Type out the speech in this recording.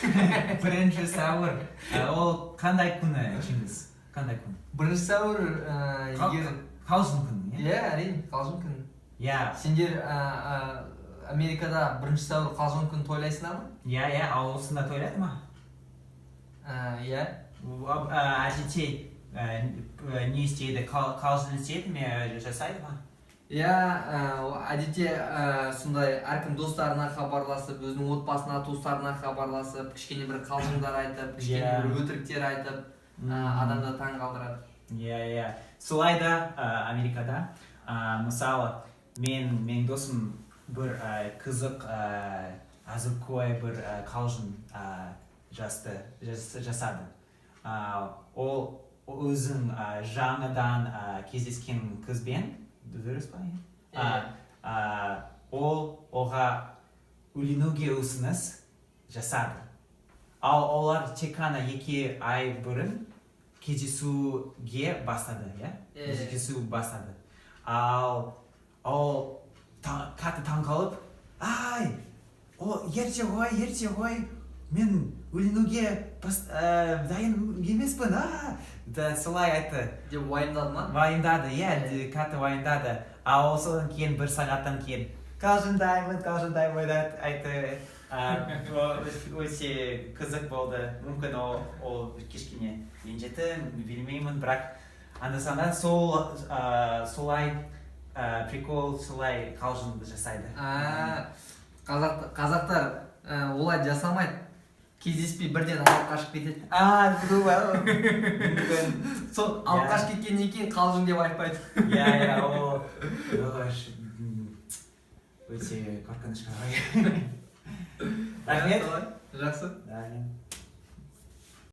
1 сәуір. Ол қандай күні, Чингиз? Қандай күн? 1 сәуір, егер Қалжың күні, иә? Иә, әрине, қалжың күні. Сендер Америкада 1 сәуір қалжың күнін тойлайсыңдар ма? Иә, ал осында тойлайды ма? Иә. Әдетте не істейді? Қалжың істейді ме, жасайды ма? Иә, әдетте сондай әркім достарына хабарласып, өзінің отбасына, туыстарына хабарласып, кішкене бір қалжыңдар айтып, кішкене бір өтіріктер айтып, адамды таң қалдырады. Иә, солай да Америкада. Мысалы, мен досым бір қызық, әзілқой бір қалжың жасады. Ол өзін жаңадан кездескен қызбен, дұрыс па, иә? Иә. Ол оға үйленуге ұсыныс жасады, ал олар тек қана 2 ай бұрын кездесуге бастады, иә. Иә. Кездесу бастады, ал ол қатты таңқалып: «Ай, о, ерте ғой, ерте ғой, мен үйленуге дайын емеспін», а да, солай айтты. Деп уайымдады ма? Уайымдады, иә, қатты уайымдады. Ал содан кейін бір сағаттан кейін «қалжыңдаймын, қалжыңдаймын» айтты. Өте қызық болды. Мүмкін, ол кішкене ренжіді, білмеймін, бірақ анда санда сол солай прикол, солай қалжың жасайды. А, қазақтар олай жасамайды, кездеспей бірден алып қашып кетеді. А, мүмкін. Сол алып қашып кеткеннен кейін қалжың деп айтпайды. Иә, ол өте қорқынышты ғой. Рахмет. Жақсы. Рахмет.